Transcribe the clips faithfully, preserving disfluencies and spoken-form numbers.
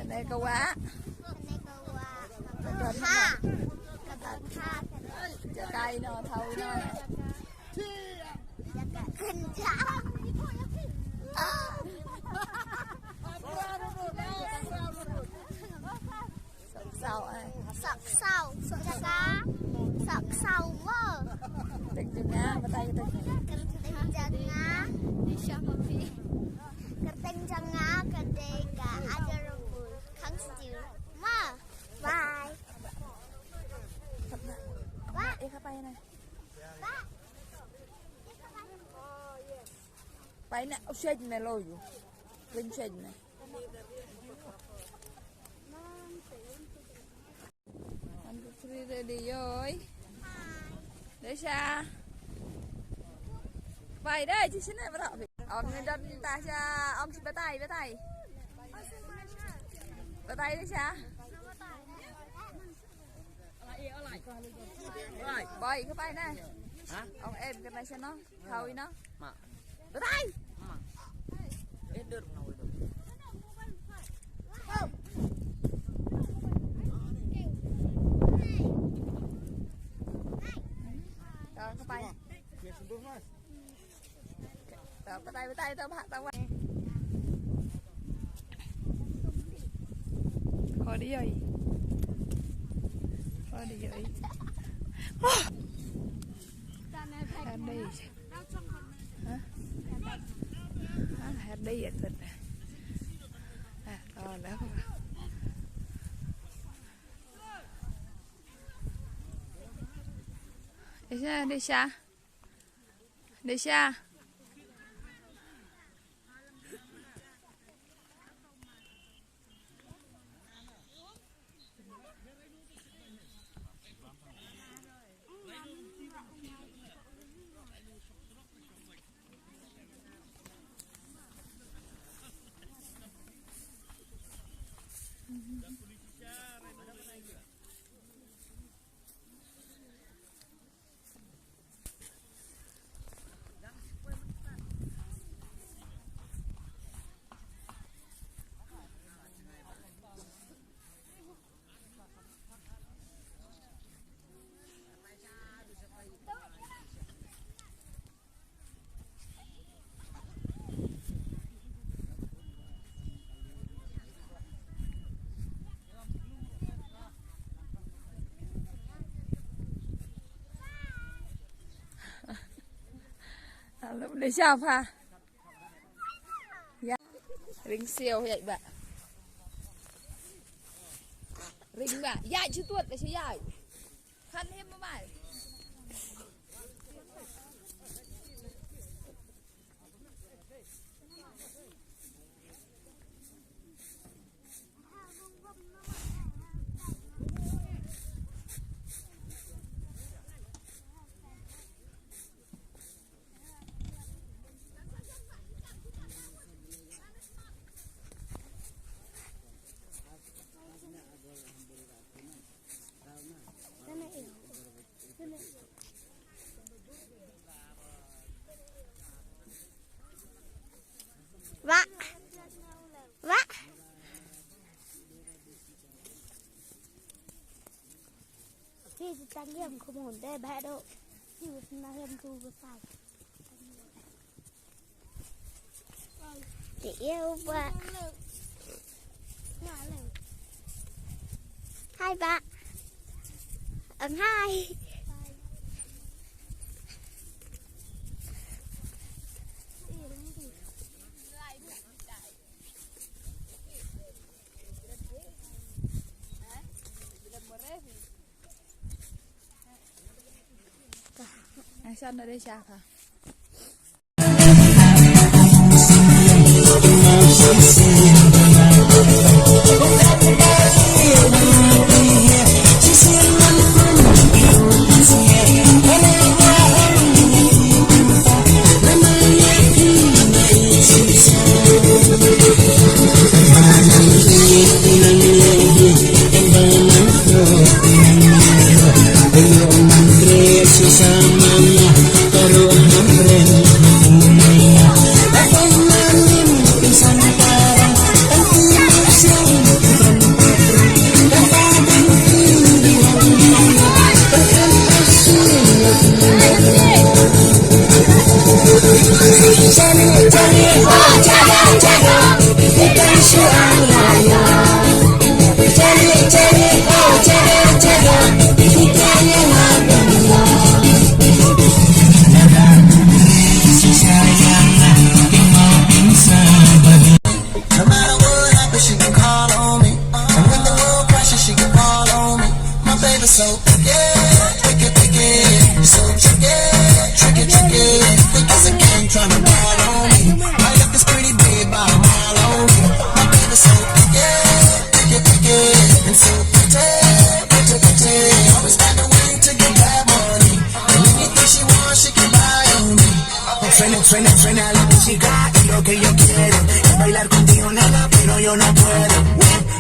Kane ka wah. Kane ka wah. Ka don ha. Ka don ha. Jaka ino, thaw ino. Jaka kynja. Sok saw, eh. Sok saw. Sok jaka. Sok saw mo. Kyrteng jong nga, batai kyrteng. Kyrteng jong nga. Kyrteng jong nga ka dei ka Adorable Khang Stew. Ma. Bye. Ba. Ba. Eh, ka pai na. Ba. Pai na, u shej me lo yu. Ring shej me. One, two, three, ready, yoi. Desha. Pai dai, ci sini bro. Om ni don ta sha, om ci batai, batai. Batai desha. Bai, ka pai na. Ha? Ong em ka na sha no. Thaw ino. Ma. Batai. Ma. Eh, dur na wi dur. Ka pai. Ka batai, batai, ta ba, ta ba. Kodi oi. Kodi oi. Oh. Hadi. Ha? Ha, hadi ya, tut. Ha, oh, dah. Desha, Desha. Desha. Alum de siapa? Ya. Ring siau ya ba. Ring ba. Ya jutut de siau. Kan him mai. Wah. Wah. Hi, tang yam kumon de ba do. Hi, na yam tu ba sai. Te ia u ba. Hai ba. Ang hai. Ai san na de sha ka.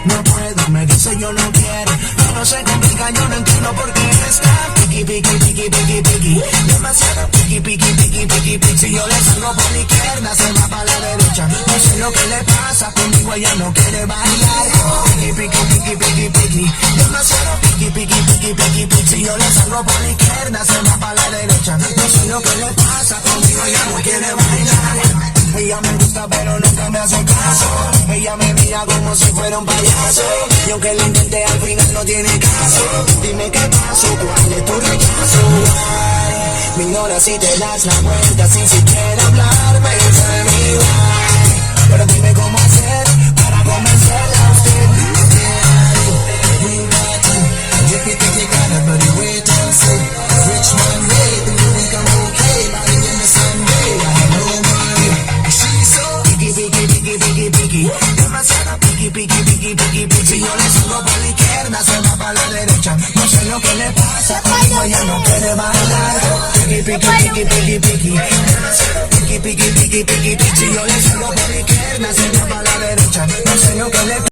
No puedo, me dice yo no quiero. Todo se complica, yo no entiendo por qué está picky, picky, picky, picky, picky. Demasiado picky, picky, picky, picky, picky. Si yo le salgo por la izquierda, se va para la derecha. No sé lo que le pasa, conmigo ella no quiere bailar. Picky, picky, picky, picky, picky. Demasiado picky, picky, picky, picky, picky. Si yo le salgo por la izquierda, se va para la derecha. No sé lo que le pasa, conmigo ella no quiere bailar. Ella me gusta, pero nunca me hace caso. Ella me mira como si fuera un payaso. Y aunque lo intenté, al final no tiene caso. Dime qué pasó, cuál es tu rechazo. Ay, me ignora si te das la vuelta, sin siquiera hablarme, es amiga. Pero dime cómo hacer para convencerla a usted. Ay, we got you. If you think you got it, buddy, wait and see. Rich man, yeah, think we can okay. Body in the Sunday, I have no money. She's so picky, picky, picky, picky, picky. Demasiado picky, picky, picky, picky, picky. Si yo le salgo por la izquierda, se va para la derecha. No sé lo que le pasa, conmigo ella no quiere bailar. Picky, picky, picky, picky, picky. Demasiado picky, picky, picky, picky, picky. Si yo le salgo por la izquierda, se va para la derecha. No sé lo que le